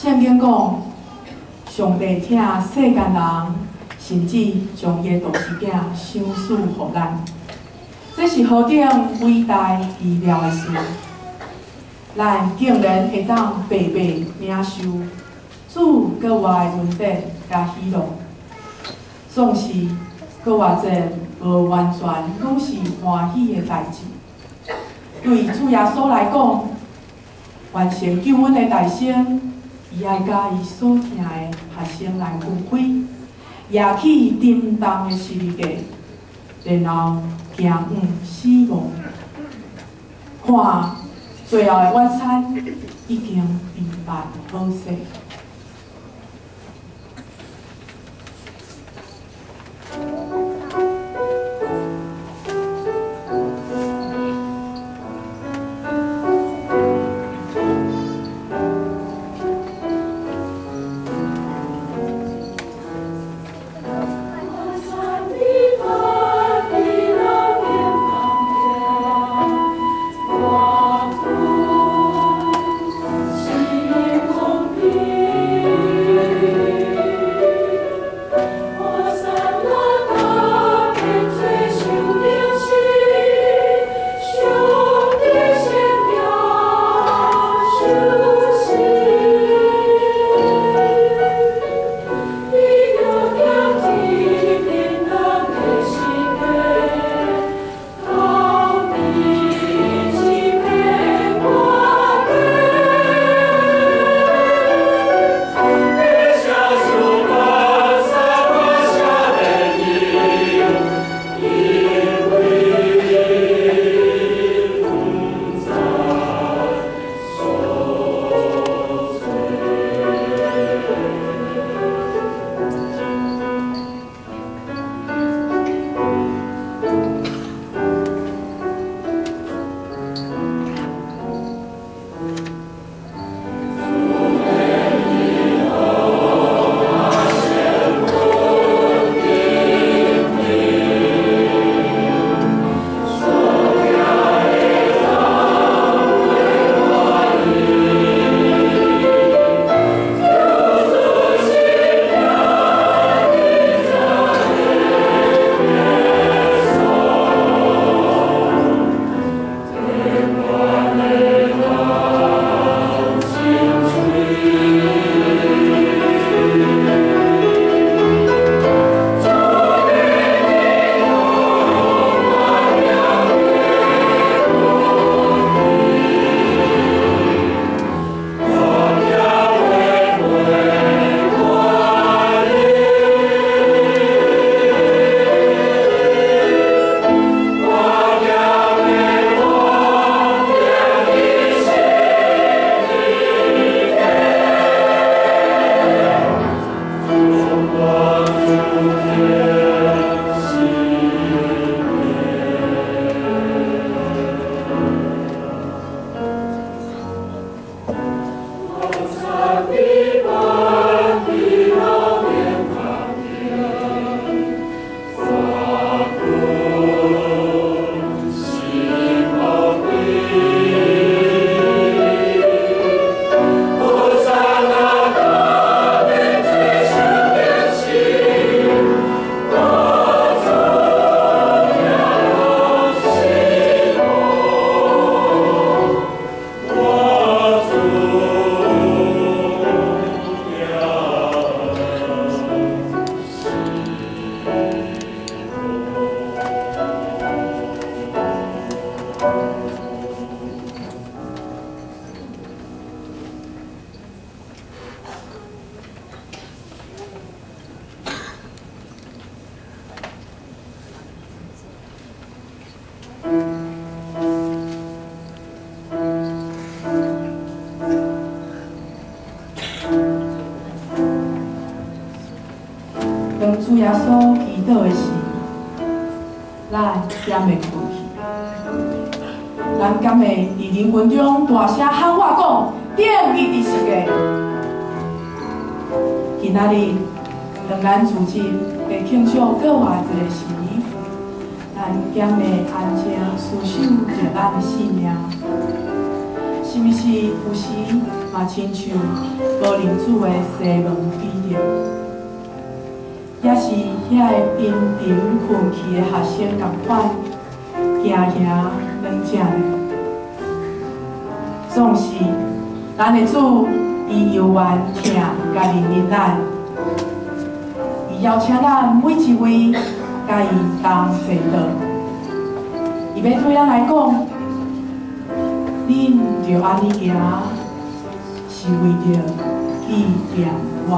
聖經講，上帝疼世間人，甚至將伊的獨生囝賞賜予咱，這是何等偉大奇妙的事！咱竟然會當白白領受主閣外的恩典佮喜樂，總是閣偌濟無完全攏是歡喜的代誌。對主耶穌來講，完成救恩的大成，伊愛佮伊所疼的學生來分開，攑起沉重的十字架，然後行往死亡。看，最後的晚餐已經備辦好勢。當主耶穌祈禱的時，咱敢會困去？咱敢會佇人群中大聲喊話講：定義佇十架。今仔日，當咱主日來慶祝閣外一个時，咱敢會安靜思想著咱的性命，是是毋是有時嘛親像哥林子的西門彼得，也是遐个陰沉困去的學生仝款，驚驚軟正呢？總是咱的主，伊猶原疼佮憐憫咱，伊邀請咱每一位佮伊同齊倒。伊欲對咱來講，恁著按呢行，是為著紀念我。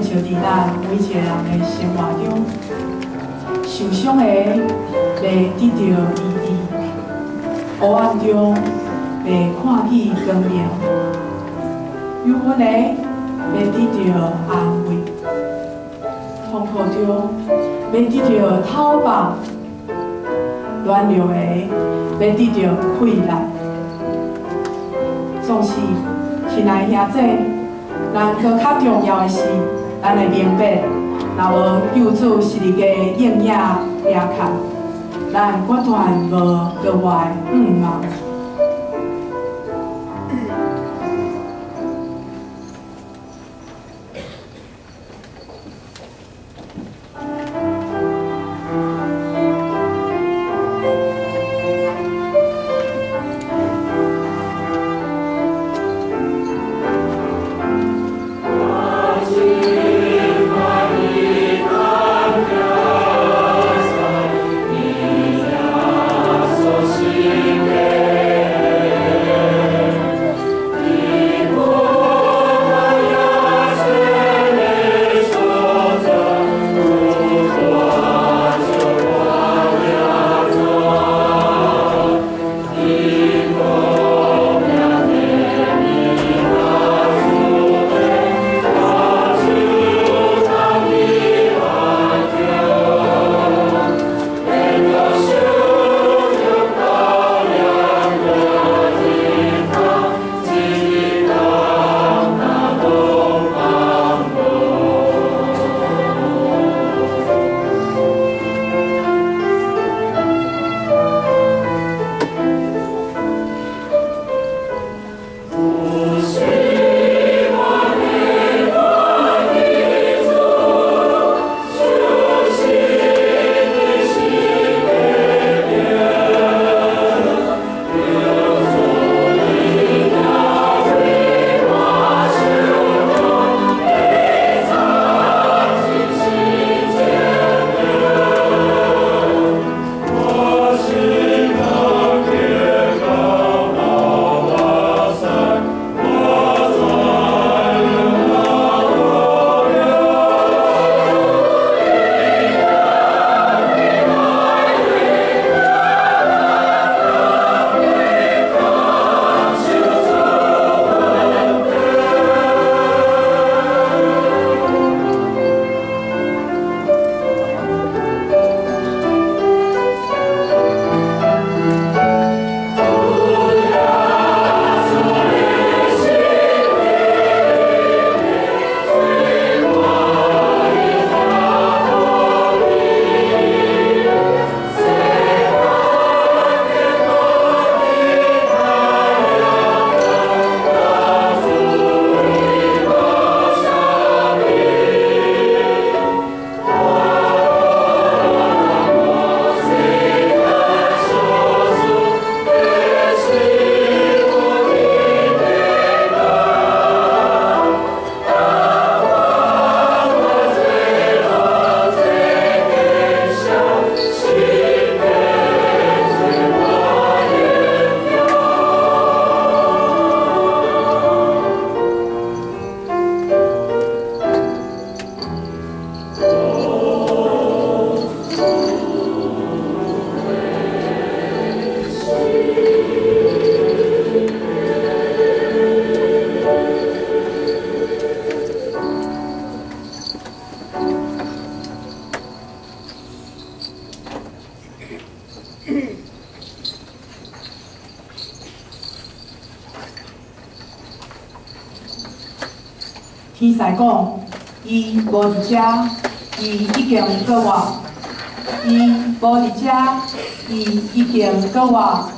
像佇咱每一个人的生活中，受傷的欲得著醫治，黑暗中欲看見光明，憂鬱的欲得著安慰，痛苦中欲得著透放，軟弱的欲得著氣力。總是，親愛兄姊，咱閣較重要的是，咱會明白，若無救主十字架應影掠看，咱決斷無額外向望。天使講，伊無佇遮，伊已經復活。伊無佇遮，伊已經復活。